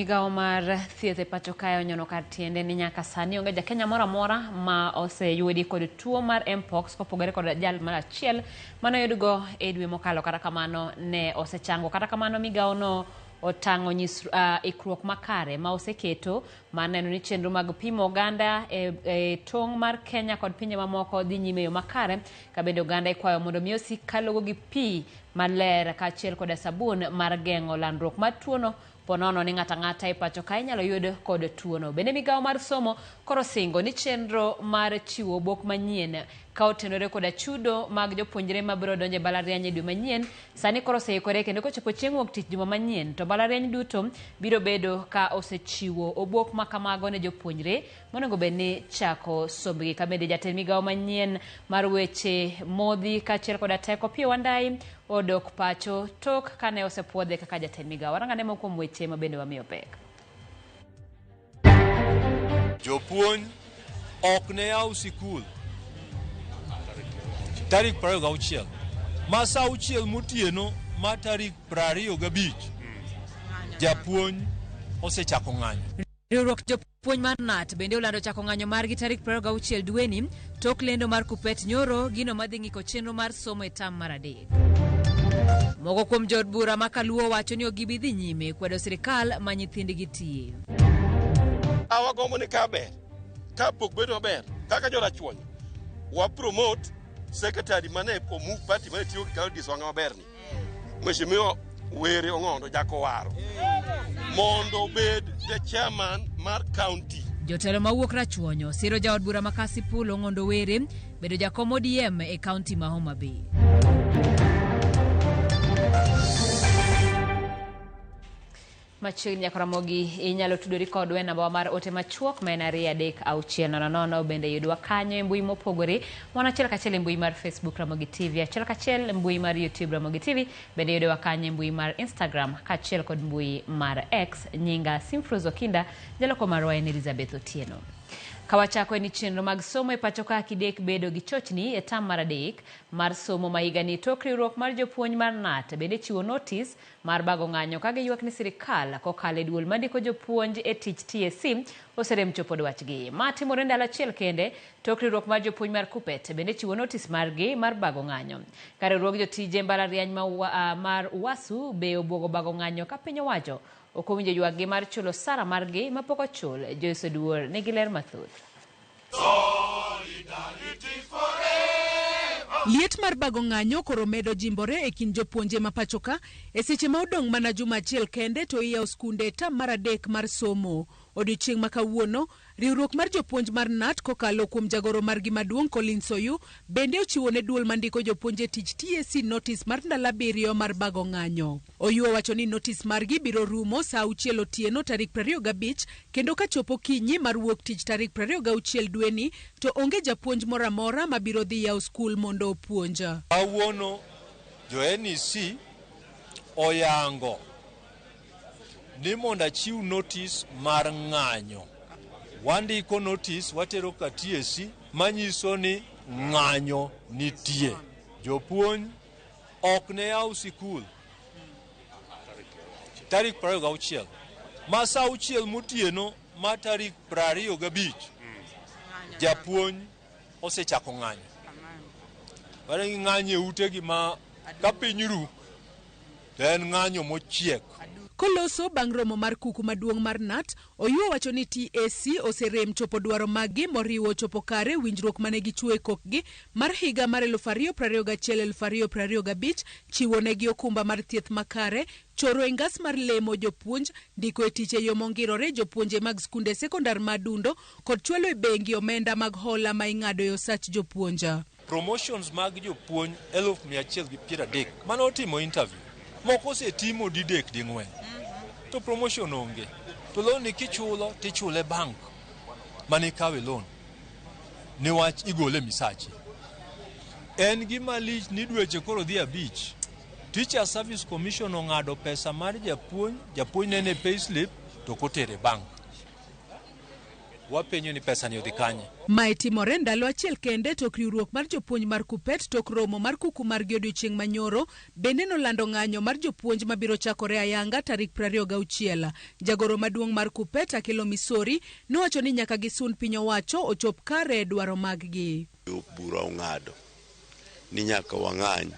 Migawo mar thieth e pacho kae onyono kar tiende ni nyaka sani onge jakenya moro amora ma oseyudi kod tuo mar mpox kopogore kod jal mar achiel mane oyudgo e dwe mokalo kata kamano ne osechango. Kata kamano migawono otang'o nyis ikruok makare ma oseketo mar neno ni chenro mag pimo oganda e, e tong' mar Kenya kod pinje mamoko dhi nyime e yo makare ka bende oganda ikwayo mondo mi osik kalogo gi pi maler kaachiel koda sabun mar geng'o landruok mar tuono ponono ni ng'ato ang'ata e pacho ka inyalo yud kod tuono. Bende migawo mar somo koro singo ni chenro mar chiwo obok manyien ka otenore koda chudo mag jopuonjre mabiro donjo e mbalariany e dwe manyien sani koro oseikore kendo kochopo chieng' wuok tich juma manyien to mbalariany duto biro bedo ka osechiwo obok ma kamago ne jopuonjre monego bed ni chako sombgi. Ka bende jatend migawo manyien mar weche modhi kaachiel koda teko Opiyo Wandayi odok pacho tok kane osepuodhe kaka jatend migawo. Warang'ane moko kuom weche ma bende wamiyo pek. Jopuonj ok ne yaw sikul tarik 26 ma sa auchiel motieno ma tarik 25 japuonj osechako ng'anyo. Riwruok jopuonj mar KNUT bende olando chako ng'anyo margi tarik 26 dweni tok lendo mar Kuppet nyoro gino madhi ng'iko chenro mar somo e tam mar adek. Moko kuom jood bura ma Kaluo wacho ni ok gibi dhi nyime kwedo sirikal ma nyithindgi tiye. Awagombo ni ka ber, ka pok bedo maber, kaka jorachuonyo, wa promote secretary mane omove party mane tiyo gi Claudius Wanga maber ni. Mheshimiwa Were Ong'ondo Jakowaro mondo obed the chairman mar county. Jotelo mawuok Rachuonyo siro jaod bura ma Kasipul Ong'ondo Were bedo jakom ODM e kaunti ma Homa Bay. Machiegni nyaka Ramogi inyalo tudori kodwa e nambawa mar ote machuok ma en 23600 bende yudwa kanyo e mbui mopogore wan achiel kachiel e mbui mar Facebook Ramogi TV achiel kachiel e mbui mar YouTube Ramogi TV bende yudowa kanyo e mbui mar Instagram kaachiel kod mbui mar X nyinga Simfrose Okinda jaloko marwa en Elizabeth Otieno. Kawachako en ni chenro mag somo e pacho ka kidek bedo gi chochni e tam mar adek mar somo ma higani tok riwruok mar jopuonj mar KNUT bende chiwo notis mar bago ng'anyo ka giywak ni sirikal kokalo e duol mandiko jopuonj e tich TSC oserem chopo dwachgi. Ma timore ndalo achiel kende tok riwruok mar jopuonj mar KUPPET bende chiwo notis margi mar bago ng'anyo. Ka riwruog jotije mbalariany ma, uh, mar UASU be obwogo bago ng'anyo ka piny owacho ok owinjo ywakgi mar chulo osara margi mapok ochul. Joyce Oduor nigi ler mathoth. Liet mar bago ng'anyo koro medo jimbore e kind jopuonje ma pachoka e seche ma odong' mana juma achiel kende to iyawo skunde e tam mar adek mar somo. Odiochieng' ma kawuono, riwruok mar jopuonj mar KNUT kokalo kuom jagoro margi maduong' Collins Oyu bende ochiwo ne duol mandiko jopuonj e tich TSC notis mar ndalo abiriyo mar bago ng'anyo. Oyu owacho ni notis margi biro rumo saa auchiel otieno tarik 25 kendo kachopo okinyi mar wuok tich tarik 26 dweni to onge japuonj moro amora ma biro dhi yawo skul mondo opuonj. Kawuono jo NEC oyango ni mondo achiw notis mar ng'anyo. Wandiko notis watero ka TSC manyiso ni ng'anyo nitie. Jopuonj ok ne yaw sikul tarik 26 ma sa auchiel motieno ma tarik 25 japuonj osechako ng'anyo. Ware ng'anyo e utegi ma ka piny ru to en ng'anyo mochiek. Koloso bang' romo mar kuku maduong' mar KNUT, Oyuo owacho ni TSC oserem chopo dwaro maggi moriwo chopo kare winjruok mane gichuo e kokgi mar higa mar 2021-2025, chiwo negi okumba mar thieth makare, choro e ngas mar lemo jopuonj, ndiko e tich e yo mongirore jopuonje mag skunde sekondar ma Adundo kod chwalo e bengi omenda mag hola ma ing'ado e osach jopuonj. Promotions mag jopuonj 130,000 mane otimo interview moko osetimo didek ding'wen to promotion onge to loan ni kichulo tichule bank mane ikawe loan niwach igole misachi en gima lich ni dweche koro dhi abich Teacher Service Commission ong'ado pesa mar japuonj japuonj nene payslip to kotere bank. Wapenjo ni pesa ni odhi kanye? Mae timore ndalo achiel kende tok riwruok mar jopuonj mar KUPPET tok romo mar kuku margi odiochieng' manyoro bende nolando ng'anyo mar jopuonj mabiro chakore ayanga tarik 26. Jagoro maduong' mar KUPPET Akelo Misori nowacho ni nyaka gisun piny owacho ochop kare e dwaro maggi. Bura ong'ado ni nyaka wang'any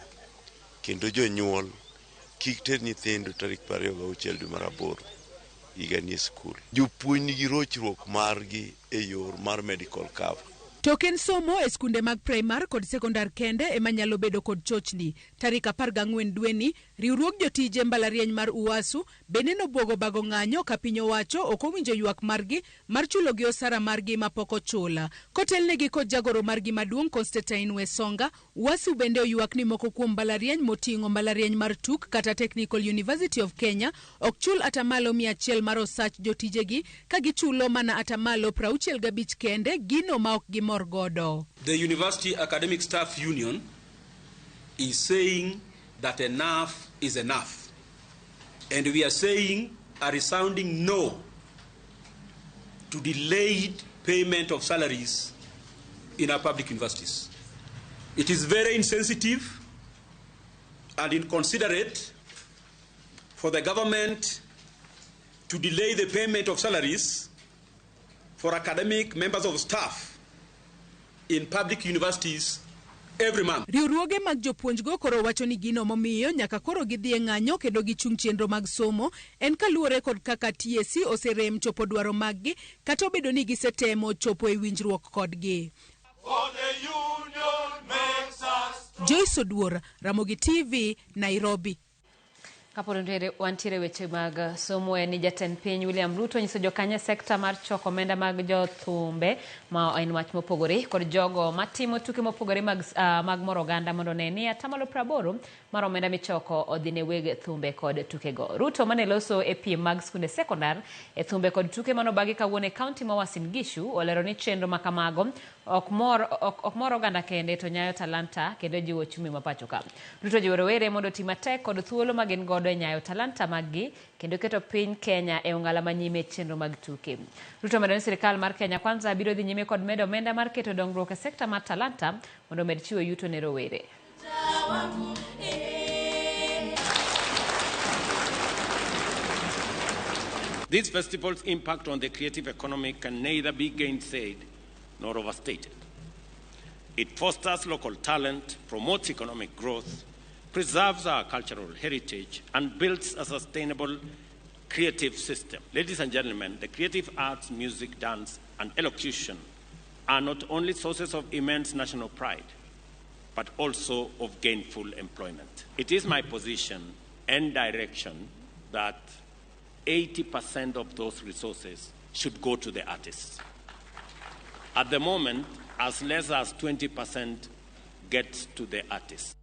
kendo jonyuol kik ter nyithindo tarik 26 dwe mar aboro higani e skul. Jopuonj nigi rochruok margi e yor mar medical cover. Tok en somo e skunde mag primar kod sekondar kende ema nyalo bedo kod chochni. Tarik 14 dweni, riwruog jotije mbalariany mar UASU bende nobwogo bago ng'anyo ka piny owacho ok owinjo ywak margi mar chulogi osara margi mapok ochul. Kotelnegi kod jagoro margi maduong' Constantine Wesonga, UASU bende oywak ni moko kuom mbalariany moting'o mbalariany mar TUK kata Technical University of Kenya ok chul atamalo 100 mar osach jotijegi ka gichulo mana atamalo 65 kende, gino ma ok gimor godo. The University Academic Staff Union is saying that enough is enough. And we are saying a resounding no to delayed payment of salaries in our public universities. It is very insensitive and inconsiderate for the government to delay the payment of salaries for academic members of staff in public universities every month. Riwruoge mag jopuonjgo koro wacho ni gino momiyo nyaka koro gidhi e ng'anyo kendo gichung chenro mag somo en kaluwore kod kaka TSC oserem chopo dwaro maggi kata obedo ni gisetemo chopo e winjruok kodgi. Joyce Oduor, Ramogi TV, Nairobi. Kapod wantiere weche mag somo en ni jatend piny William Ruto nyiso jokanyo e sekta mar choko omenda mag jothumbe ma en wach mopogore kod jogo matimo tuke mopogore mag moro oganda mondo one ni atamalo 80 mar omenda michoko odhi ne weg thumbe kod tukego. Ruto mane loso e piem mag skunde sekondar e thumbe kod tuke manobagi kawuono e kaunti ma Uasin Gishu olero ni chenro ma kamago ok mor oganda kende to nyayo talanta kendo jiwo ochumi ma pacho ka. Ruto jiwo rowere mondo oti matek kod thuolo ma gin godo e nyayo talanta maggi kendo keto piny Kenya e ong'ala manyime e chenro mag tuke. Ruto omedo ni sirikal mar Kenya Kwanza biro dhi nyime kod medo omenda mar keto dongruok e sekta mar talanta mondo omed chiwo yuto ne rowere. This festival's impact on the creative economy can neither be gainsaid nor overstated. It fosters local talent, promotes economic growth, preserves our cultural heritage, and builds a sustainable creative system. Ladies and gentlemen, the creative arts, music, dance, and elocution are not only sources of immense national pride, but also of gainful employment. It is my position and direction that 80% of those resources should go to the artists. At the moment, as less as 20% gets to the artists.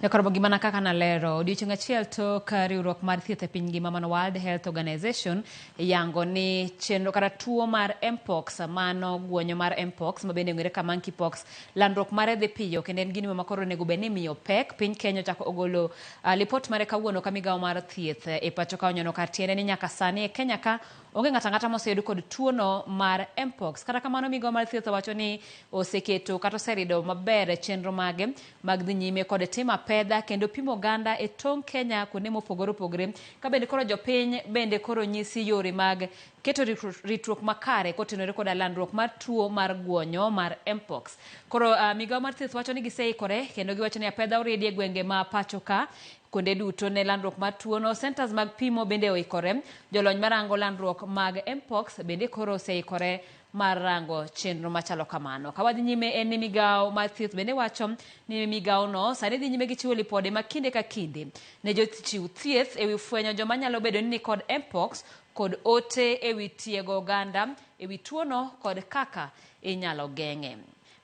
Nyakoromo gimana kaka nalero odiochieng' achiel tok riwruok mar thieth e piny ngima mano World Health Organization yango ni chenro kata tuo mar Mpox mano guonyo mar Mpox ma bende ong'ere ka monkeypox landruok mare dhi piyo kendo en gino ma koro onego bed ni imiyo pek. Piny Kenya ochako ogolo lipot mare kawuono ka migawo mar thieth e pacho ka onyono kar tiende ni nyaka sani e Kenya ka onge ng'ato ang'ata moseyud kod tuono mar Mpox. Kata kamano migawo mar thieth owacho ni oseketo kata oserido maber chenro mage mag dhi nyime kod timo apedha kendo pimo oganda e tong' Kenya kuonde mopogore opogore ka bende koro jopiny bende koro nyisi yore mag keto ritruok makare kotenore koda landruok mar tuo mar guonyo mar Mpox. Koro migawo mar thieth wacho ni giseikore kendo giwacho ni apedha oridi e gwenge ma pacho ka kuonde duto ne landruok mar tuono. Centers mag pimo bende oikore. Jolony marango landruok mag Mpox bende koro oseikore mar rango chenro machalo kamano. Ka wadhi nyime en ni migawo mar thieth bende wacho ni migawo no sani dhi nyime gi chiwo lipode ma kinde ka kinde ne jochiw thieth ewi fwenyo joma nyalo bedo ni nikod Mpox kod ote ewi tiego oganda ewi tuono kod kaka inyalo geng'e.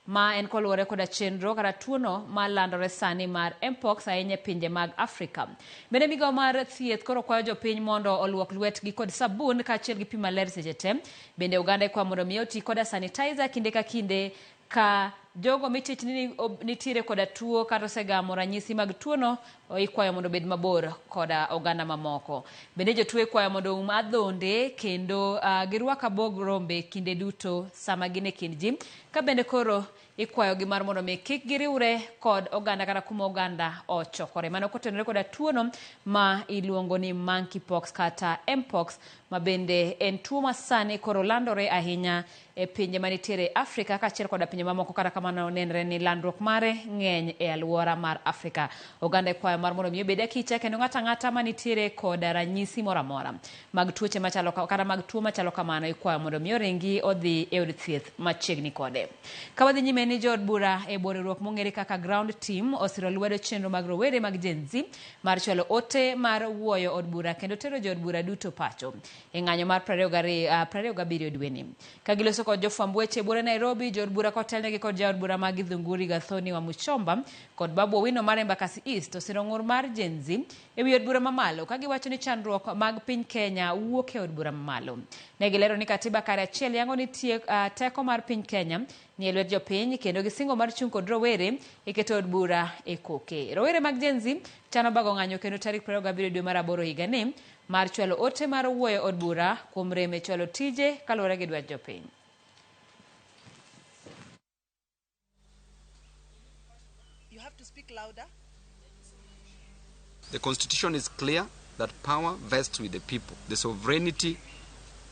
Ma en koluwore koda chenro kata tuono ma landore sani mar Mpox ahinya e pinje mag Afrika. Bende migawo mar thieth koro kwayo jopiny mondo oluok lwetgi kod sabun kaachiel gi pi maler seche te. Bende oganda ikwayo mondo mi oti koda sanitizer kinde ka kinde ka jogo michich ni nitiere koda tuo kata osegamo ranyisi mag tuono Ikwayo mondo obed mabor koda oganda mamoko. Bende jotuo ikwayo mondo oum adhonde kendo girwak abwog rombe kinde duto sama gin e kind ji. Ka bende koro ikwayogi mar mondo mi kik giriwre kod oganda kata kuma oganda ochokore. Mano kotenore koda tuono ma iluongo ni monkeypox kata mpox ma bende en tuo ma sani koro landore ahinya e pinje manitiere Afrika kaachiel koda pinje mamoko kata kamano nenre ni landruok mare ng'eny e alwora mar Afrika. Oganda ikwayo mar mondo mi obed akicha kendo ng'ato ang'ata manitiere koda ranyisi moro amora mag tuoche machalo kata mag tuo machalo kamano ikwayo mondo mi oringi odhi e od thieth machiegni kode. Ka wadhi nyime ni jood bura e bwo riwruok mong'ere kaka Ground Team osiro lwedo chenro mag rowere mag Gen Z mar chwalo ote mar wuoyo od bura kendo tero jood bura duto pacho e ng'anyo mar 27 dweni. Ka giloso kod jofwamb weche e buore Nairobi, jood bura kotelnegi kod jaod bura ma Githunguri Gathoni wa Muchomba kod Babu Owino mar Embakasi East osiro ng'ur mar Gen Z e wi od bura mamalo ka giwacho ni chandruok mag piny Kenya wuok e od bura mamalo. Ne gilero ni katiba kare achiel yango ni teko mar piny Kenya ni e lwet jopiny kendo gisingo mar chung' kod rowere e keto od bura e koke. Rowere mag Gen Z chano bago ng'anyo kendo tarik 27 dwe mar aboro higani mar chwalo ote mar wuoyo od bura kuom rem e chwalo tije kaluwore gi dwach jopiny. You have to speak louder. The Constitution is clear that power vests with the people. The sovereignty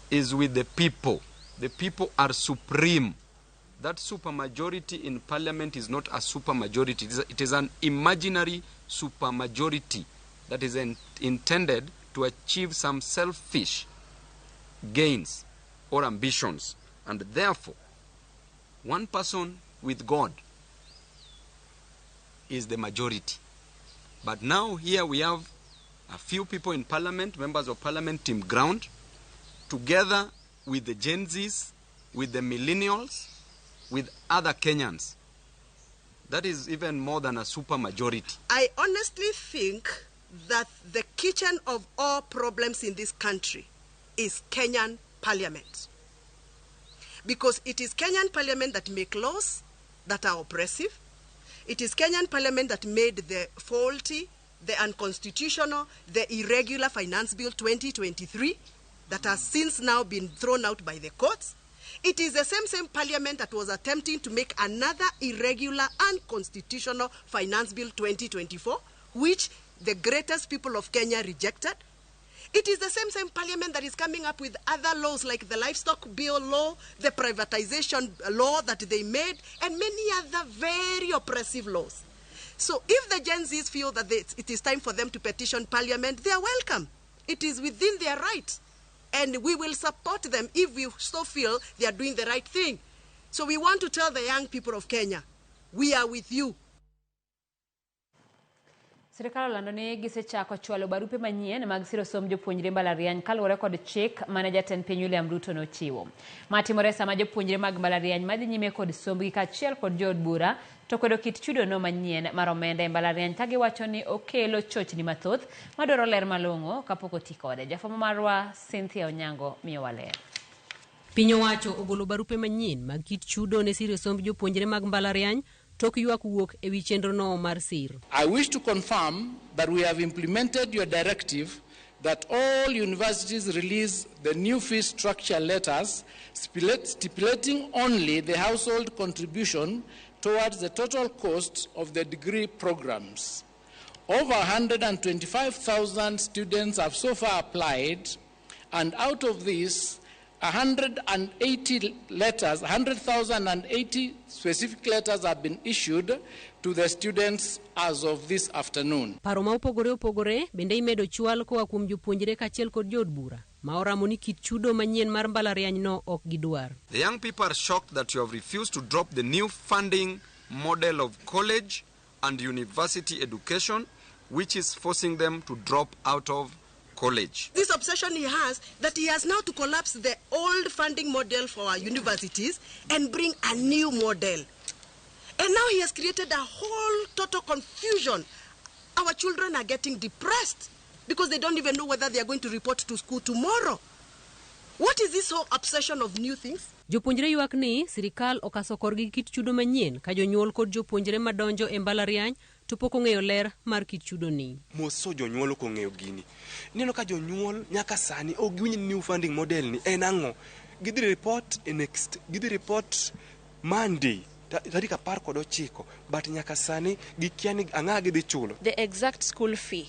is with the people. The people are supreme. That supermajority in parliament is not a supermajority. It is an imaginary supermajority that is intended to achieve some selfish gains or ambitions. And therefore, one person with God is the majority. But now here we have a few people in parliament, members of parliament, team ground, together with the Gen Zs, with the millennials, with other Kenyans. That is even more than a super majority. I honestly think that the kitchen of all problems in this country is Kenyan parliament. Because it is Kenyan parliament that make laws that are oppressive. It is Kenyan parliament that made the faulty, the unconstitutional, the irregular Finance Bill 2023 that has since now been thrown out by the courts. It is the same parliament that was attempting to make another irregular, unconstitutional Finance Bill 2024, which the greatest people of Kenya rejected. It is the same parliament that is coming up with other laws like the livestock bill law, the privatization law that they made, and many other very oppressive laws. So if the Gen Zs feel that it is time for them to petition parliament, they are welcome. It is within their right. And we will support them if we so feel they are doing the right thing. So we want to tell the young people of Kenya, we are with you. Sirikal olando ni gisechako chwalo barupe manyien mag siro somb jopuonjre mbalariany kaluwore kod chik mane jatend piny William Ruto nochiwo. Ma timore sama jopuonjre mag mbalariany madhi nyime kod sombgi kaachiel kod jood bura to kwedo kit chudono manyien mar omenda e mbalariany ka giwacho ni okelo chochni mathoth madwaro ler malong'o kapok oti kode. Jafwambo marwa Cynthia Onyango miyowa ler. Piny owacho ogolo barupe manyien mag kit chudo ne siro somb jopuonjre mag mbalariany tok ywak wuok e wi chenrono mar sir. I wish to confirm that we have implemented your directive that all universities release the new fee structure letters stipulating only the household contribution towards the total cost of the degree programs. Over 125,000 students have so far applied, and out of these, 180 letters, 100,080 specific letters have been issued to the students as of this afternoon. Paro ma opogore opogore bende imedo chwal koa kuom jopuonjre kaachiel kod jood bura ma oramo ni kit chudo manyien mar mbalariany no ok gidwar. The young people are shocked that you have refused to drop the new funding model of college and university education, which is forcing them to drop out of college. This obsession he has, that he has now to collapse the old funding model for our universities and bring a new model. And now he has created a whole total confusion. Our children are getting depressed because they don't even know whether they are going to report to school tomorrow. What is this whole obsession of new things? Jopuonjre ywak ni sirikal okaso korgi gi kit chudo manyien ka jonyuol kod jopuonjre madonjo e mbalariany to pok ong'eyo ler mar kit chudoni. Mos jonyuol ok ong'eyo gini. Ineno ka jonyuol nyaka sani ok giwinj ni new funding model ni en ang'o. Gidhi report e next, gidhi report Monday tarik 19, but nyaka sani gikia ni ang'a gidhi chulo. The exact school fee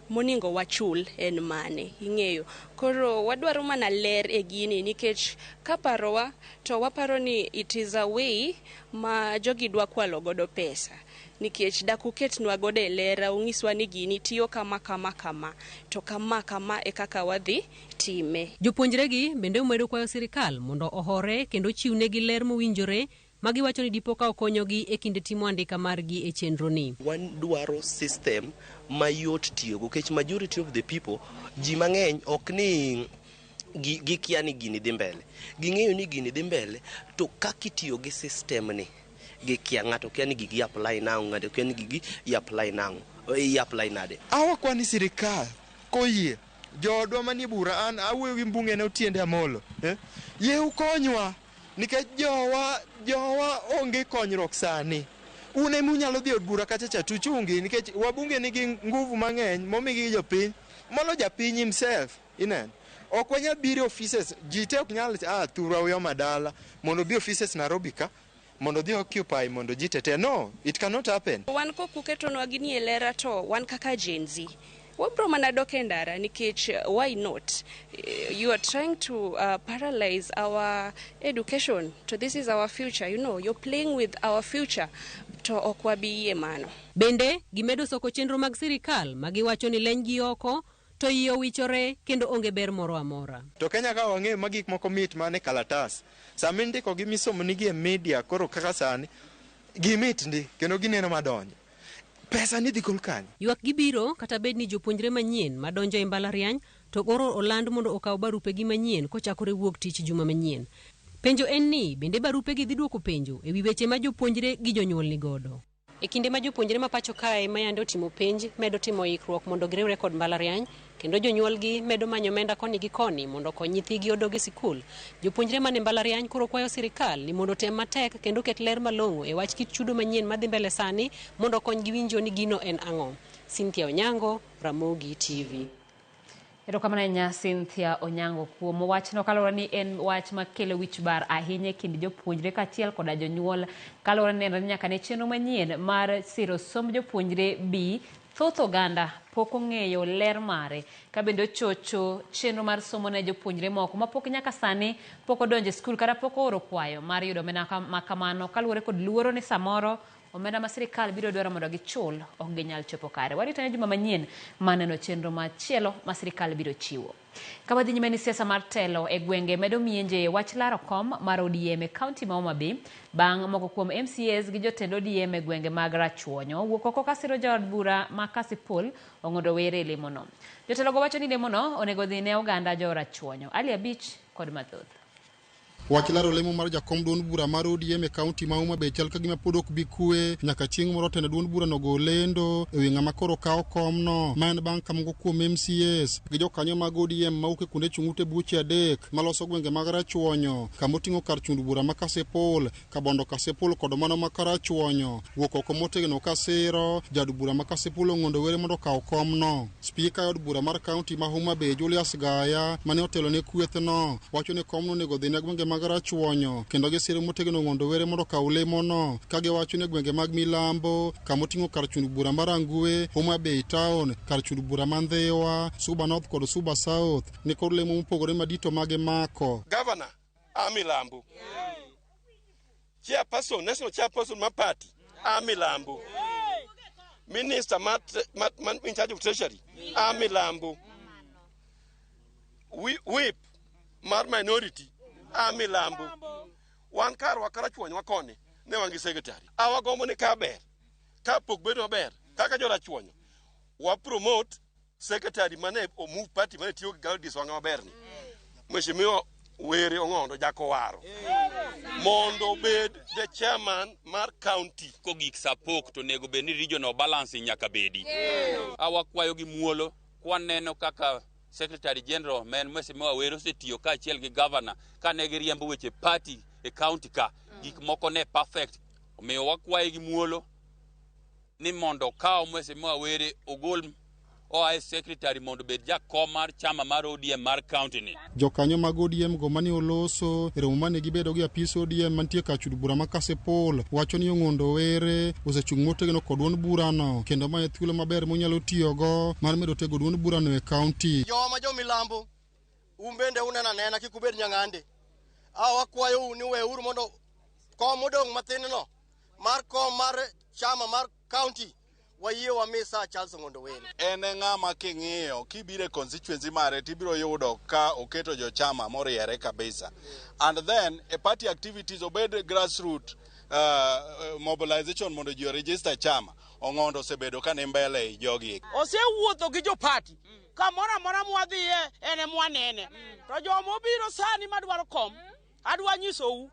monego wachul en mane ing'eyo koro wadwaro mana ler e gini nikech kaparowa to waparo ni it is a way ma jogi dwa kwalo godo pesa nikech dak uketnwa godo e lera ung'iswa ni gini tiyo kama kama kama to kama kama e kaka wadhi time. Jopuonjregi bende omedo kwayo sirikal mondo ohore kendo ochiwnegi ler mowinjore ma giwacho ni dipo ka okonyogi e kinde timo andika margi e chenroni. Wan dwaro system mayot tiyogo nikech majority of the people ji mang'eny ok ni gikia ni gini dhi mbele. Ging'eyo ni gini dhi mbele to kaka itiyo gi system ni gikia. Ng'ato kia ni gigi apply nang'o, ng'ato kia ni gigi i apply nang'o, i apply nade. Awakwa ni sirikal koyie joodwa manie bura an awuoyo gi mbunge ne Otiende Amolo yie ukonywa nikech jowa jowa onge konyruok sani. Un ema unyalo dhi e od bura kacha cha tuchungi nikech wabunge nigi nguvu mang'eny momigi gi jopiny molo japiny himself ineno. Ok wanyal biro e offices ji te ok nyal a thurwa uyoma dala mondo obi offices Nairobi ka mondo odhi occupy mondo ji tete. No, it cannot happen. Wan kokuketonwa gini e lera to wan kaka Gen Z wabro mana dok e ndara nikech why not? You are trying to paralyze our education to this is our future, you know, you're playing with our future to ok wabi yie mano. Bende gimedo soko chenro mag sirikal ma giwacho ni leny gi oko to iye owichore kendo onge ber moro amora. To Kenya ka wang'eyo ma gik moko mit mana e kalatas. Sama indiko gi misomonigi e media koro kaka sani gimit ndi kendo gineno madonjo. Pesa ni dhi gol kanye? Ywak gibiro kata bed ni jopuonjre manyien madonjo e mbalariany to koro oland mondo okaw barupegi manyien kochakore wuok tich juma manyien. Penjo en ni bende barupegi dhi duoko penjo e wi weche ma jopuonjre gi jonyuol ni godo. E kinde ma jopuonjre ma pacho kae ma yande otimo penj medo timo ikruok mondo giriwre kod mbalariany kendo jonyuolgi medo manyo omenda koni gi koni mondo okony nyithigi odog e sikul. Jopuonjre mane mbalariany koro kwayo sirikal ni mondo otem matek kendo oket ler malong'o e wach kit chudo manyien madhi mbele sani mondo okonygi winjo ni gino en ang'o. Cynthia Onyango, Ramogi TV. Erokamano ahinya Cynthia Onyango kuom wachno kaluwore ni en wach makelo wich bar ahinya e kind jopuonjre kaachiel koda jonyuol kaluwore ni nenore ni nyaka ne chenro manyien mar siro somb jopuonjre bi thoth oganda pok ong'eyo ler mare ka bende ochocho chenro mar somo ne jopuonjre moko mapok nyaka sani pok odonjo e skul kata pok ooro kwayo mar yudo omenda ma kamano kaluwore kod luoro ni samoro omenda ma sirikal biro dwaro mondo gichul ok ginyal chopo kare. Warito ne juma manyien maneno chenro machielo ma sirikal biro chiwo. Ka wadhi nyime ni siasa mar telo e gwenge medo mienje wach laro kom mar ODM e kaunti ma Homa Bay bang' moko kuom MCAs gi jotend ODM e gwenge mag Rachuonyo wuok oko kasiro jaod bura ma Kasipul Ong'ondo Were e lemono. Jotelogo wacho ni lemono onego dhi ne oganda jo Rachuonyo. Ali Abich kod mathoth. Wach laro lemo mar jakom duond bura mar ODM e kaunti ma Homa Bay chal ka gima pod ok bi kwe nyaka chieng' moro tend duond bura no go lendo e wi ng'ama koro kawo komno ma en bang' ka moko kuom MCAs gi jokanyo mag ODM mawuok e kuonde chung' ute buche adek maloso gwenge mag Rachuonyo kamoting'o kar chund bura ma Kasipul, Kabondo Kasipul kod mano ma Karachuonyo wuok oko motegno kasiro jaod bura ma Kasipul Ong'ondo Were mondo okaw komno. Spika e od bura mar kaunti ma Homa Bay Julius Gaya mane otelo ne kwethno wacho ni komno onego dhi ne gwenge mag Rachuonyo kendo gisiro motegno Ong'ondo Were mondo okaw lemono ka giwacho ni gwenge mag Milambo kamoting'o kar chund bura mar Rangwe, Homa Bay Town, kar chund bura ma Ndhiwa, Suba North kod Suba South ni kod lemo mopogore madito ma gimako. Governor a Milambo. Chairperson, national chairperson ma party a Milambo. Minister ma, ma, ma in charge of treasury a Milambo. Whip mar minority a Milambo. Wan karwa Karachuonyo koni ne wan gi secretary. Awagombo ni ka ber ka pok bedo maber kaka jo Rachuonyo wa promote secretary mane omove party mane tiyo gi Gladys Wanga maber ni. Mheshimiwa Were Ong'ondo Jakowaro mondo obed the chairman mar county. Kogik sapok to onego bed ni regional balancing nyaka bedi. Awakwayo gi muolo kwaneno kaka Secretary General ma en Mheshimiwa Were osetiyo kaachiel gi governor kane giriembo weche party e county ka gik moko ne perfect. Omiyo wakwaye gi muolo ni mondo okaw Mheshimiwa Were ogol oa e secretary mondo obed jakom mar chama mar ODM mar county ni. Jokanyo mag ODM go mane oloso e romo mane gibedo gi apis ODM mantie kar chud bura ma Kasipul wacho ni Ong'ondo Were osechung' motegno kod duond burano kendo ma e thuolo maber monyalo tiyogo mar medo tego duond burano e kaunti. Jowa jo milambo, un bende uneno anena kik ubed nyang'ande. A wakwayou ni weuru mondo kom modong' matin no mar kom mar chama mar county wayie wami Sir Charles Ong'ondo Were. En e ng'ama king'iyo kibiro e constituency mare tibiro yudo ka oketo jochama moriere kabisa. And then e party activities obed grassroot mobilization mondo ji oregister chama. Ong'ondo osebedo ka ni mbele ei jogi. Osewuotho gi jopati kamoro amora mwadhiye en emwanene. To joma obiro sani madwaro kom, adwa nyisou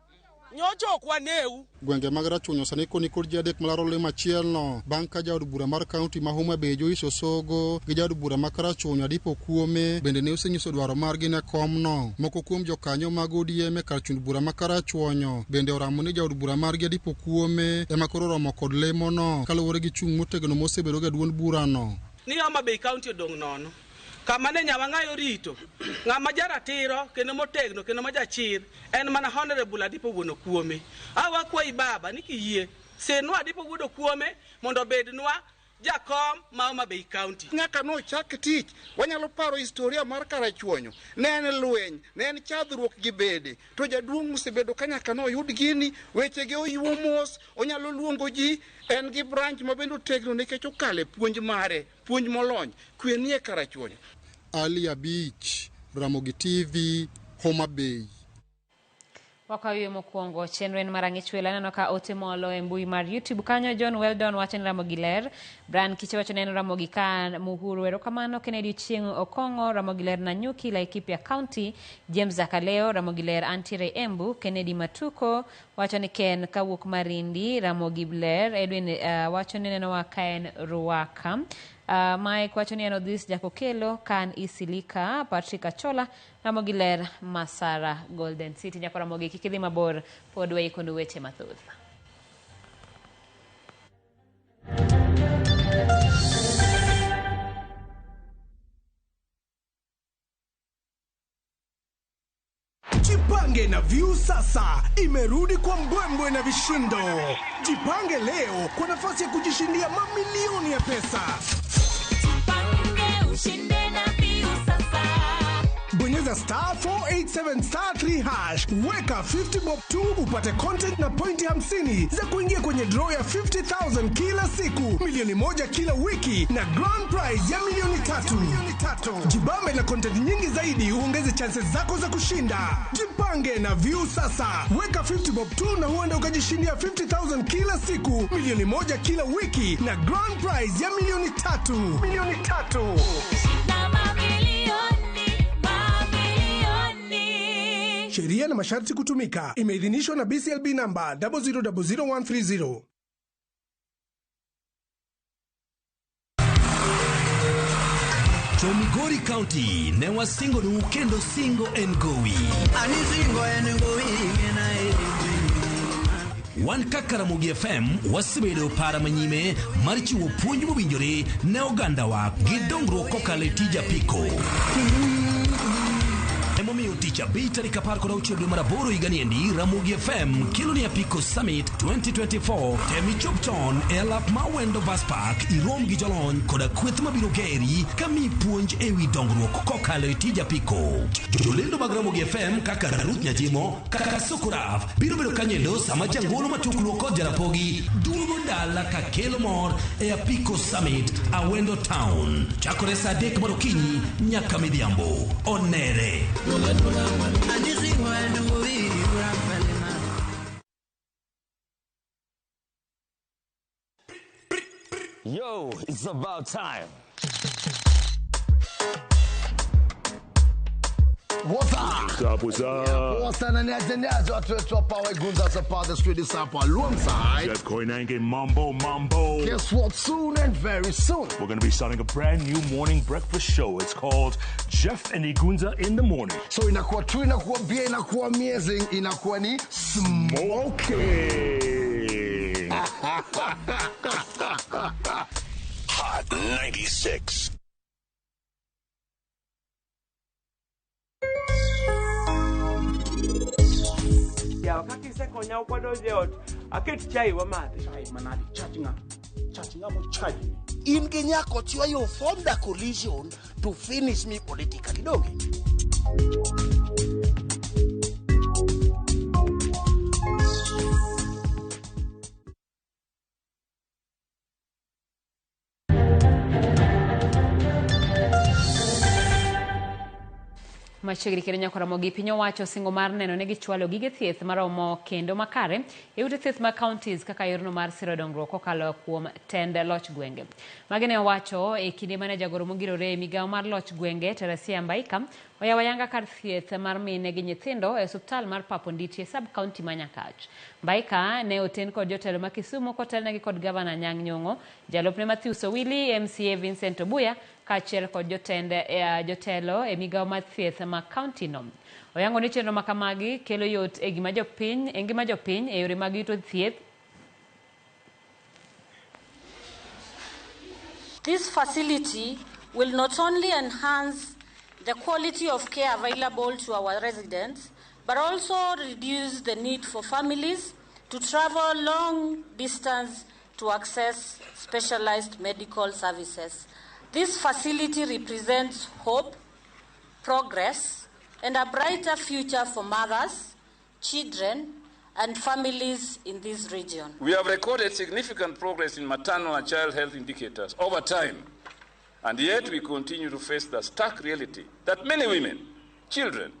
nyocha ok waneu. Gwenge mag Rachuonyo sani koni kod ji adek malaro lemo achielno bang' ka jaod bura mar kaunti ma Homa Bay Joyce Osogo gi jaod bura ma Karachuonyo Adipo Kuome bende ne osenyiso dwaro margi ne komno. Moko kuom jokanyo mag ODM e kar chund bura ma Karachuonyo bende oramo ni jaod bura margi Adipo Kuome ema koro oromo kod lemono kaluwore gi chung' motegno mosebedo ga duond burano. Ni Homa Bay County odong' nono. Kama ne Nyawang'ayo orito, ng'ama jaratiro kendo motegno kendo ma jachir en mana Honorable Adipo Wuon Okuome. A wakwayi baba ni kiyie, sirnwa Adipo Wuod Okuome mondo obednwa jakom ma Homa Bay County. Nyaka nochak tich, wanyalo paro historia mar Karachuonyo. Ne en lweny, ne en chadhruok gi bede. To jaduong' osebedo ka nyaka noyud gini, wechege oyuo mos, onyalo luongo ji, en gi branch ma bende otegno nikech okalo e puonj mare, puonj molony, kwe nie Karachuonyo. Ali Abich, Ramogi TV, Homa Bay. Wakawiyo mokwongo chenro en mar ang'ich welo. Aneno ka ote molo e mbui mar YouTube kanyo. John Weldon wacho ni Ramogi ler. Brian Kiche wacho ni en Ramogi ka Muhuru. Erokamano. Kennedy Chieng' Okong'o, Ramogi ler Nanyuki, Laikipia County. James Zakaleo, Ramogi ler antiere Embu. Kennedy Matuko wacho ni Ken kawuok Marindi, Ramogi ler. Edwin wacho ni nenowa ka en Ruaka. Mike wacho ni en Odhis Jakokelo kan Isilika. Patrick Achola, Ramogi ler Masara Golden City. Nyako Ramogi kik idhi mabor, pod waikonu weche mathoth. Jipange na Viusasa imerudi kwa mbwembwe na vishindo. Jipange leo kwa nafasi ya kujishindia mamilioni ya pesa. Jipange ushinde na Viusasa. Bonyeza star 487 star 3 hash, weka 50 bob 2 upate content na pointi 50 za kuingia kwenye draw ya 50,000 kila siku, milioni 1 kila wiki na grand prize ya milioni 3. Jibambe na content nyingi zaidi uongeze chances zako za kushinda. Jipange na Viusasa, weka 50 bob 2 na huenda ukajishindia 50,000 kila siku, milioni 1 kila wiki na grand prize ya milioni 3. Milioni 3. Na mamilioni. Sheria na masharti kutumika. Imeidhinishwa na BCLB namba 0000130. Migori County ne wasingonu kendo singo en gowi. Ani singo en gowi ngena e. Wan kaka Ramogi FM wasebedo para manyime mar chiwo puonj mowinjore ne ogandawa gi dongruok kokalo e tij apiko. Emomiyo tich abich tarik 16 dwe mar 8 higani endi, Ramogi FM kelo ni Apiko Summit 2024. Tem ichop chon e alap ma Wendo Bus Park irom gi jolony koda kweth mabiro geri kamiyi puonj ewi dongruok kokalo e tij apiko. Jolendo mag Ramogi FM kaka Ruth Nyajimo, kaka Sokoraf biro bedo kanyendo sama jangolo matuklu kod Jarapogi duogo dala ka kelo mor e Apiko Summit Awendo Town. Chakore saa 3 mar okinyi nyaka midhiambo. Onere. Yo, it's about time. What's up? What's up, what's up? What's up? Niaje watu wetu hapa Wegunza hapa the street is hapa alongside Jeff Koinange, Mambo Mambo. Guess what? Soon and very soon we're going to be starting a brand new morning breakfast show. It's called Jeff and Igunza in the Morning. So inakuwa true, inakuwa bia, inakuwa amazing, inakuwa ni smoking. Hot 96. Yawa kaka isekonya ok wadonjo e ot aket chai wamadhi. Chai manadi chach ng'a? Chach ng'a mochajni? In gi nyakochwa you formed a coalition to finish me politically, donge? Machiegni kendo nyaka Ramogi piny owacho singo mar neno ne gichwalo gige thieth maromo kendo makare e ute thieth mag counties kaka yorno mar siro dongruok kokalo kuom tend loch gwenge. Magi ne owacho e kinde mane jagoro mogirore e migawo mar loch gwenge Teresia Mbaika oyawo ayanga kar thieth mar mine gi nyithindo e osuptal mar Pap Onditi e sub county ma Nyakach. Mbaika ne oten kod jotelo ma Kisumu kotelnegi kod gavana Anyang' Nyong'o, jalupne Matthews Owili, MCA Vincent Obuya kaachiel kod jotend jotelo e migawo mar thieth ma county no. Oyango ni chenro makamagi kelo yot e gima jopiny e ngima jopiny e yore mag yuto thieth. This facility will not only enhance the quality of care available to our residents, but also reduce the need for families to travel long distance to access specialized medical services. This facility represents hope, progress, and a brighter future for mothers, children, and families in this region. We have recorded significant progress in maternal and child health indicators over time, and yet we continue to face the stark reality that many women, children,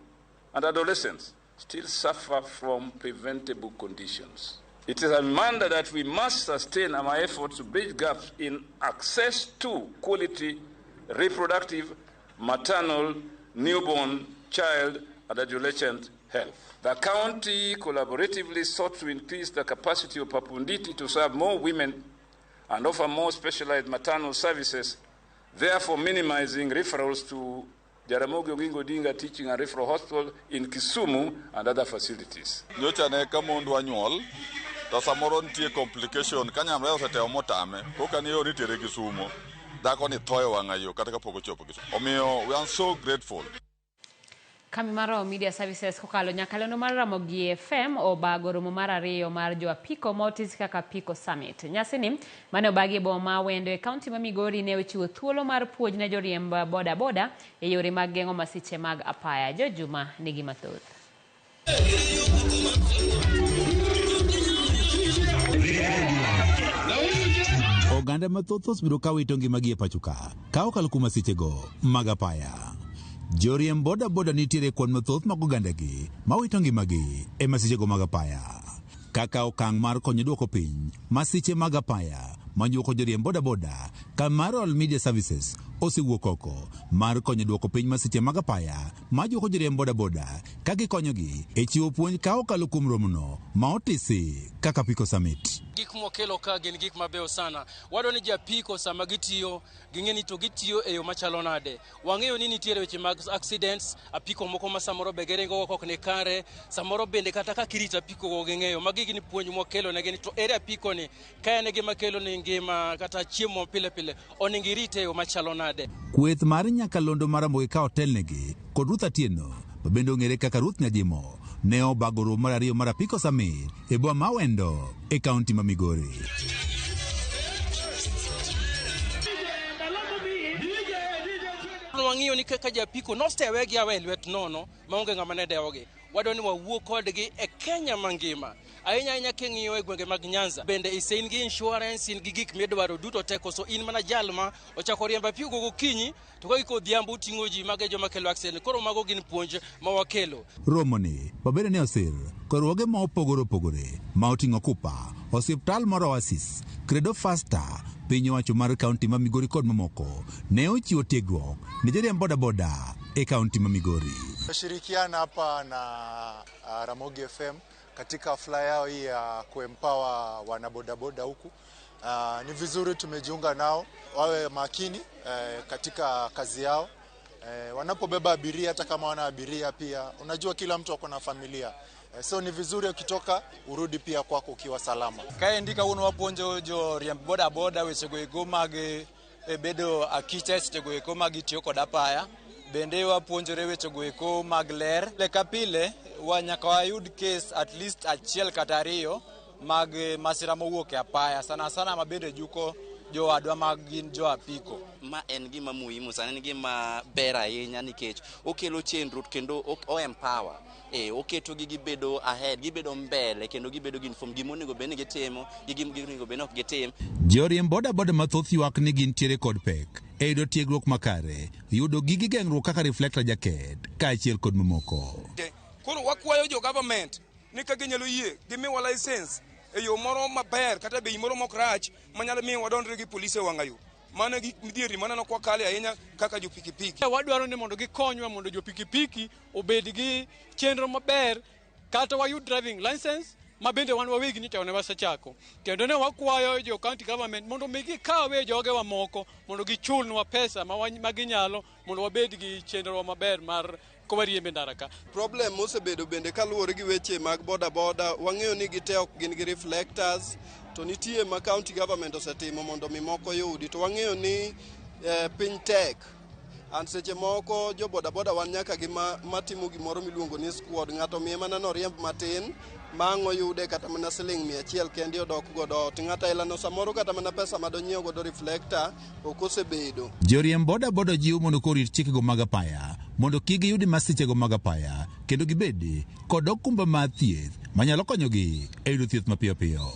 and adolescents still suffer from preventable conditions. It is a reminder that we must sustain our efforts to bridge gaps in access to quality, reproductive, maternal, newborn, child, and adolescent health. The county collaboratively sought to increase the capacity of Papunditi to serve more women and offer more specialized maternal services, therefore minimizing referrals to Jaramogi Oginga Odinga Teaching and Referral Hospital in Kisumu and other facilities. Nyocha ne ka mondwa nyuol to samoro nitie complication ka nyamrehwa osetemo motame koka ni yor itere Kisumo dhako ni tho e wang'a yo kata kapok ochopo Kisumu. Omiyo we are so grateful. Kambi mar Roho Media Services kokalo nyakalondo mar Ramogi FM obago romo mar ariyo mar jo apiko ma otisi kaka Apiko Summit. Nyasini mane obagi e boma ma Awendo e kaunti ma Migori ne ochiwo thuolo mar puonj ne joriemb boda boda e yore mag geng'o masiche mag apaya. Jo Juma nigi mathoth. Oganda mathoth osebedo ka wito ngimagi e pacho ka okalo kuom masichego mag apaya. Joriemb boda boda nitiere e kwan mathoth mag ogandagi mawito ngimagi e masichego mag apaya. Kaka okang' mar konyo duoko piny masiche mag apaya manyuoko joriemb boda boda, kambi mar Royal Media Services osewuok oko mar konyo duoko piny masiche mag apaya majuoko joriemb boda boda ka gikonyogi e chiwo puonj ka okalo kuom romono ma otisi kaka Apiko Summit. Gik mwakelo ka gin gik mabeyo sana. Wadwa ni japiko sama gitiyo, ging'e ni to gitiyo e yo machalo nade. Wang'eyo ni nitiere weche mag accidents, apiko moko ma samoro be giringo go ok ni kare, samoro bende kata kaka irito apiko go ging'eyo. Magi gin puonj mwakelo negi ni to ere apiko ni, ka en e gima kelo ni ngima kata chiemo pile pile, onego irite e yo machalo nade. Kweth mar nyakalondo mar Ramogi ka otelnegi kod Ruth Atieno ma bende ong'ere kaka Ruth Nyajimo ne obago romo mar ariyo mar Apiko Summit e boma ma Awendo e kaunti ma Migori. Wang'iyo ni kaka japiko nosewegi awe lwet nono maonge ng'ama ne dewogi. Wadwa ni wawuo kodgi e Kenya mangima. Ahinya ahinya king'iyo e gwenge mag Nyanza. Bende ise in gi insurance, in gi gik midwaro duto te koso in mana jal ma ochako riembo apiko gokinyi to ka giko odhiambo oting'o ji mago e joma kelo accident. Koro mago gin puonj ma wakelo. Romoni mabende ne osir kod riwruoge ma opogore opogore ma oting'o Kupa, osiptal mar Oasis, Credo Faster, piny owacho mar kaunti ma Migori kod mamoko ne ochiwo tiegruok ne joriemb bodaboda e kaunti ma Migori. Tumeshirikiana hapa na Ramogi FM katika hafla yao hii ya kuempower wanabodaboda huku. Ni vizuri tumejiunga nao, wawe makini katika kazi yao. Wanapobeba abiria, hata kama wana abiria pia, unajua kila mtu ako na familia. So ni vizuri ukitoka urudi pia kwako ukiwa salama. Kaendi kawuono wapuonjo joriemb bodaboda wechego eko mag bedo akicha sechego eko ma gitiyo kod apaya. Bende wapuonjore wechego eko mag ler. Pile ka pile wa nyaka wayud kes at least achiel kata ariyo mag masira mowuok e apaya, sana sana ma bende juko jowadwa mag gin jo apiko. Ma en gima muhimu sana, en gima ber ahinya nikech okelo chenro kendo o empower. Oketo gi gibedo ahead, gibedo mbele kendo gibedo gi inform gima onego bed ni gitimo gi gima onego bed ni ok gitim. Joriemb bodaboda mathoth ywak ni gintiere kod pek e yudo tiegruok makare, yudo gige geng'ruok kaka reflector jacket kaachiel kod mamoko. Koro wakwayo jo government ni ka ginyalo yie gimiwa license e yo moro maber kata bei moro mok rach manyalo miyo wadondre gi polise e wang'a yo. Mano e gik midhierni maneno kwa kale ahinya kaka jo pikipiki. Wadwaro ni mondo gikonywa mondo jo pikipiki obed gi chenro maber kata wayud driving license ma bende wan wawegi nyocha ne wasechako. Kendo ne wakwayo jo county government mondo mi gikawe jogewa moko mondo gichulnwa pesa ma ginyalo mondo wabed gi chenro maber mar kawariembe ndara ka. Problem mosebedo bende kaluwore gi weche mag boda boda, wang'eyo ni gite ok gin gi reflectors, to nitie ma county government osetimo mondo mi moko yudi, to wang'eyo ni piny tek. And seche moko jo boda boda wan nyaka gi matimo gimoro miluongo ni squad, ng'ato miye mana noriemb matin ma ang' oyude kata mana siling 100 kende odok godo ot. Ng'ato ailano samoro kata mana pesa madonyiew godo reflector ok osebedo. Joriemb boda boda jiwo mondo korit chikego mag apaya mondo kik giyud masichego mag apaya kendo gibed kod okumba mar thieth manyalo konyogi e yudo thieth mapiyo piyo.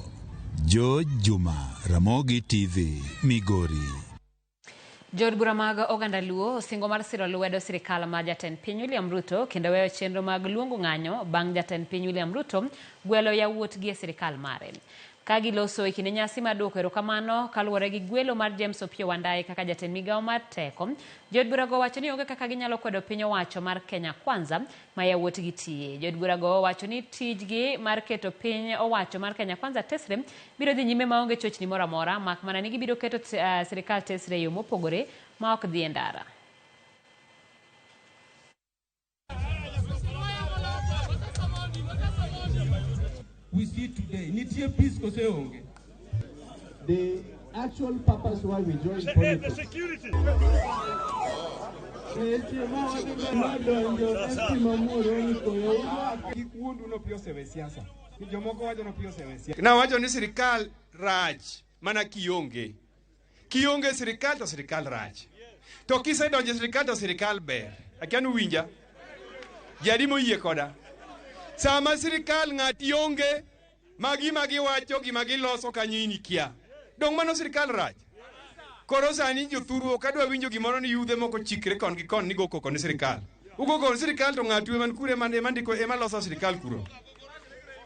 George Juma, Ramogi TV, Migori. Jood bura mag oganda Luo osingo mar siro lwedo sirikal mar jatend piny William Ruto kendo weyo chenro mag luongo ng'anyo bang' jatend piny William Ruto gwelo yawuotgi e sirikal mare. Ka giloso e kinde nyasi mar duoko erokamano kaluwore gi gwelo mar James Opiyo Wandayi kaka jatend migawo mar teko, jood burago wacho ni onge kaka ginyalo kwedo piny owacho mar Kenya Kwanza ma yawuotgi tiye. Jood burago wacho ni tijgi mar keto piny owacho mar Kenya Kwanza tesre biro dhi nyime maonge chochni moro amora, mak mana ni gibiro keto sirikal tesre e yo mopogore ma ok dhi e ndara. We see today, nitie peace kose onge. The actual purpose why we joined politics. The security. Nawacho ni sirikal rach mana kionge. Kionge sirikal to sirikal rach. To kisedonjo e sirikal to sirikal ber. Akia ni uwinja? Jadi moyie koda. Sama sirikal ng'ati onge, ma gima giwacho gima giloso kanyo in ikia. Dong' mano sirikal rach. Koro sani jothuru ok adwa winjo gimoro ni yudhe moko chikre kon gi kon ni go koko ni sirikal. Ugo koko ni sirikal to ng'atu ema kure ema ndiko ema loso sirikal kuro.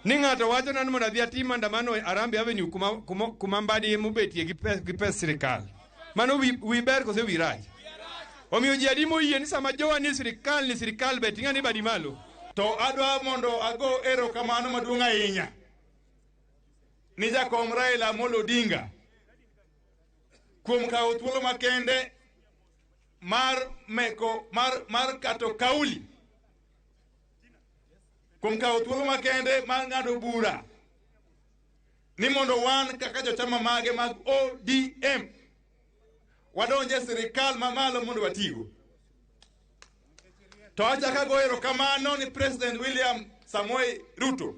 Ni ng'ato wacho nan mondo adhi atim maandamano e Harambee Avenue kuma Mbadi emobetie gi pes sirikal. Mano wi ber kose wi rach? Omiyo ji adi moyie ni sama jowa ni sirikal ni sirikal ber ting'ane badi malo. To adwa mondo ago erokamano maduong' ahinya ni jakom Raila Amolo Odinga kuom kawo thuolo makende mar meko mar kato kauli, kuom kawo thuolo makende mar ng'ado bura ni mondo wan kaka jochama mage mag ODM wadonje sirikal mamalo mondo watigo. To achako ago erokamano ni President William Samoei Ruto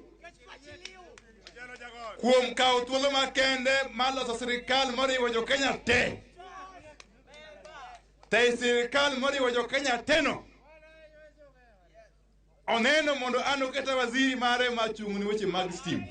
kuom kawo thuolo makende mar loso sirikal moriwo jo Kenya te. Te sirikal moriwo jo Kenya te no oneno mondo an oketa waziri mare machung' ni weche mag stima.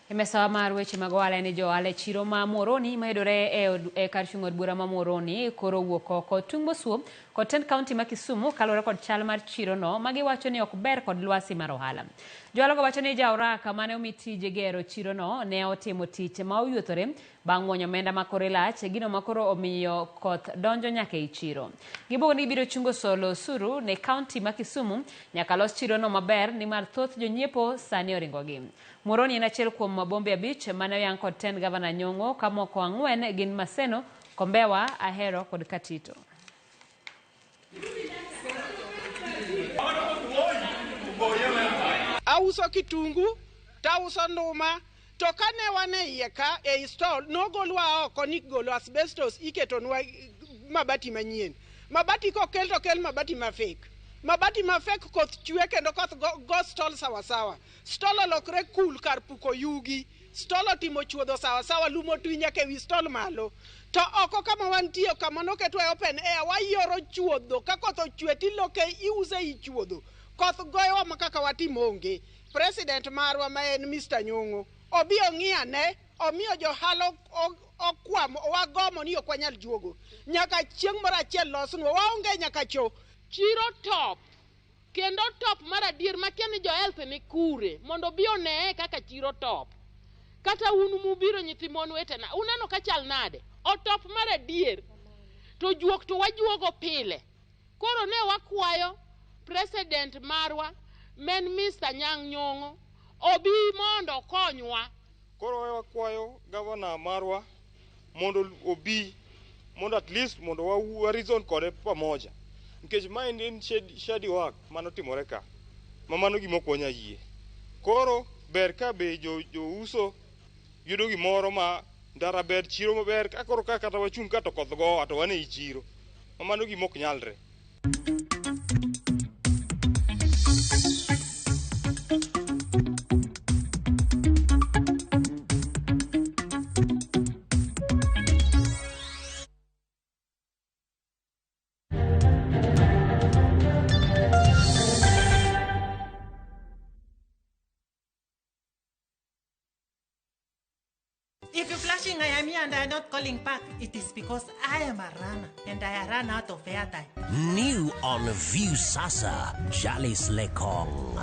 E mesa mar weche mag ohala ni jo ohala e chiro ma Muhoroni mayudore e kar chung' od bura ma Muhoroni koro wuok oko tung' mosuo kod tend kaunti ma Kisumu kaluwore kod chal mar chirono ma giwacho ni ok ber kod lwasi mar ohala. Johala wacho ni jaoraka mane omi tij gero chirono ne otimo tich ma oyuthore bang' muonyo omenda ma kore lach, gino ma koro omiyo koth donjo nyaka ei chiro. Gibuogo ni gibiro chungo solo osuru ne kaunti ma Kisumu nyaka los chirono maber nimar thoth jonyiepo sani oringogi. Muhoroni en achiel kuom bombe 5 mane oyang kod tend gavana Nyong'o ka moko 4 gin Maseno, Kombewa, Ahero kod Katito. Auso kitungu, tauso nduma, to kane wan e iye ka ei stall nogolwa oko ni golo asbestos iketonwa mabati manyien. Mabati kokel to kel mabati ma fake. Mabati ma fake koth chwe kendo koth go stall sawasawa. Stall olokre kul kar puko yugi. Stall otimo chuodho sawasawa, lum otwi nyaka ewi stall malo. To oko kama wantie kama noketwa e open air wayoro chuodho ka koth ochwe tiloke iuse i chuodho. Koth goyowa ma kaka watim onge. President marwa ma en Mr. Nyong'o obi ong'i ane omiyo johala okwamo wagomo ni ok wanyal juogo. Nyaka chieng' moro achiel losnwa waonge nyaka cho. Chiro top kendo top mar adier makia ni jo health ni kure mondo obi oneye kaka chiro top. Kata un mubiro nyithi mon wetena uneno ka chal nade otop mar adier to juok to wajuogo pile. Koro ne wakwayo president marwa men Mr. Nyang' Nyong'o obi mondo okonywa. Koro wakwayo gavana marwa mondo obi mondo at least mondo wa reason kode pamoja. Nikech ma en shady work manotimore ka ma mano gima ok wanyal yie. Koro ber ka be jouso yudo gimoro ma ndara ber, chiro maber, ka koro ka kata wachung' ka to koth gowa to wan ei chiro ma mano gima ok nyalre. If you're flashing I am here and I am not calling back, it is because I am a runner and I run out of airtime. New on Viusasa, Jalis Lekong.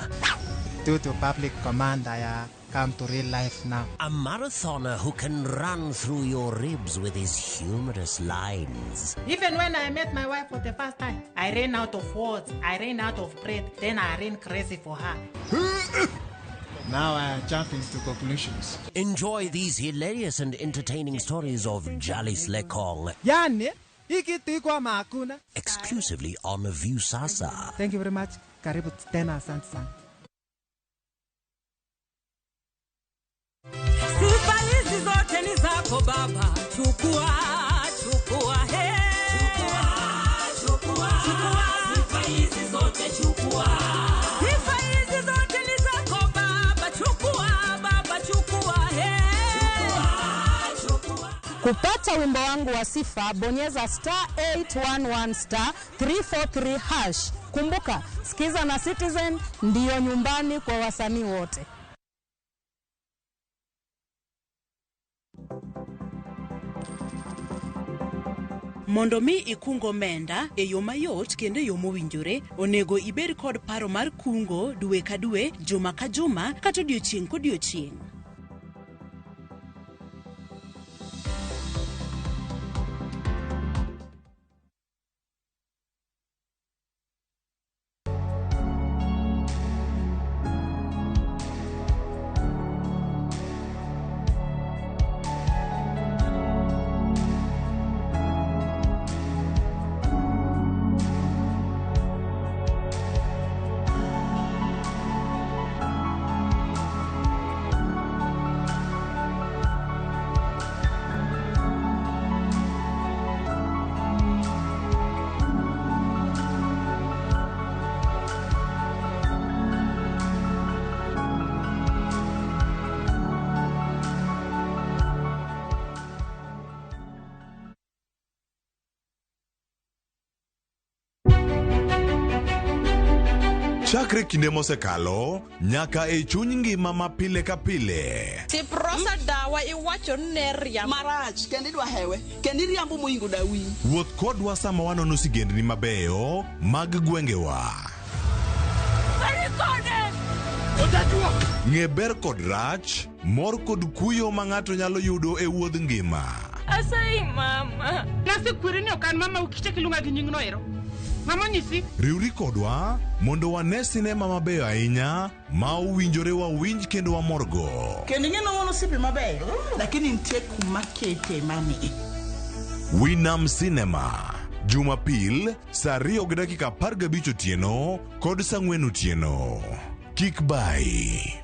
Due to public command, I come to real life now. A marathoner who can run through your ribs with his humorous lines. Even when I met my wife for the first time, I ran out of words, I ran out of breath, then I ran crazy for her. Now I am jumping to conclusions. Enjoy these hilarious and entertaining stories of Jalis Lekong. Yani, ikitu kwa hakuna. Exclusively on Viusasa. Thank you very much. Karibu tena, asante sana. Sifa hizi zote ni zako Baba, chukua, chukua, he. Chukua, chukua, chukua. Sifa hizi zote chukua. Sifa hizi zote ni zako Baba, chukua, Baba, chukua, he. Chukua, chukua. Kupata wimbo wangu wa sifa, bonyeza *811 *343#. Kumbuka, Sikiza na Citizen ndiyo nyumbani kwa wasanii wote. Mondo mi ikung omenda e yo mayot kendo e yo mowinjore, onego ibed kod paro mar kungo dwe ka dwe, juma ka juma, kata odiochieng' kodiochieng'. Chakre kinde mosekalo nyaka e chuny ngima ma pile ka pile. Siprosa dawa iwacho ni ne riambo. Marach kendo idwa hewe kendo iriambo moingo dawi. Wuoth kodwa sama wanono sigendni mabeyo mag gwengewa. Ng'e ber kod rach, mor kod kuyo ma ng'ato nyalo yudo e wuodh ngima. Asayi mama. Nasekweri ni ok an mama ukichak iluonga gi nyingno ero. Mama onyisi. Riwri kodwa mondo wane sinema mabeyo ahinya ma owinjore wawinj kendo wamorgo. Kendo ing'e ni wan osiepe mabeyo lakini nitie kuma kete mani. Winam Cinema, Jumapil saa 2:15 otieno kod saa 4 otieno. Kik bayi.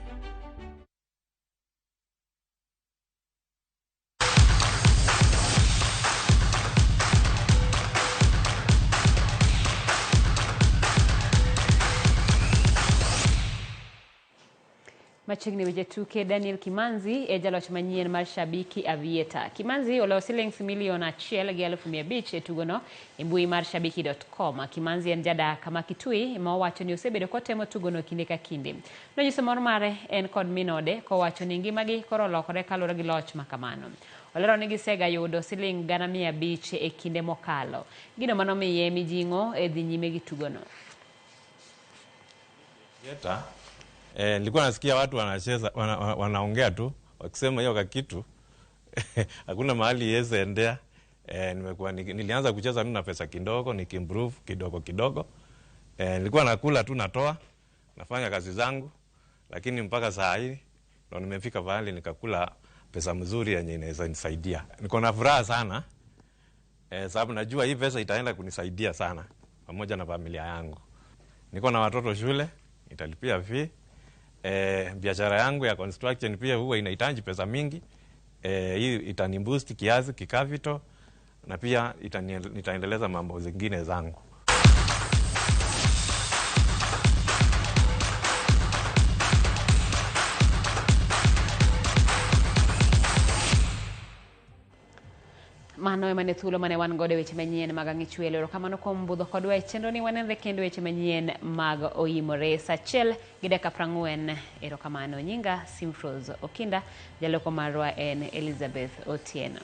Machiegni weche tuke Daniel Kimanzi e jaloch manyien mar Shabiki Aviator. Kimanzi oloyo silings milion 1.5 e tugono e mbui mar shabiki.com. Kimanzi en jadak ma Kitui ma owacho ni osebedo kotemo tugono kinde ka kinde. Nonyiso mor mare en kod minode kowacho ni ngimagi koro olokore kaluwore gi loch ma kamano. Olero ni gisega yudo siling 500,000 e kinde mokalo. Gino manomiye mijing'o e dhi nyime gi tugono. Nilikuwa nasikia watu wanacheza wanaongea tu wakisema hiyo kakitu hakuna mahali yeze endea. Nimekuwa nilianza kucheza na pesa kidogo nikiimprove kidogo kidogo. Nilikuwa nakula tu natoa nafanya kazi zangu, lakini mpaka saa hii ndo nimefika pahali nikakula pesa mzuri yenye inaweza nisaidia. Niko na furaha sana sababu najua hii pesa itaenda kunisaidia sana pamoja na familia yangu. Niko na watoto shule, nitalipia fee. Biashara yangu ya construction pia huwa inahitaji pesa mingi. Hii itaniboost kiasi kikavito na pia nitaendeleza mambo zingine zangu. Mano ema ne thuolo mane wan godo e weche manyien mag Ang'ich Welo. Erokamano kuom budho kodwa e chenro ni wanenre kendo weche manyien mag Oimore saa 1:40. Erokamano. Nyinga Simfrose Okinda, jaloko marwa en Elizabeth Otieno.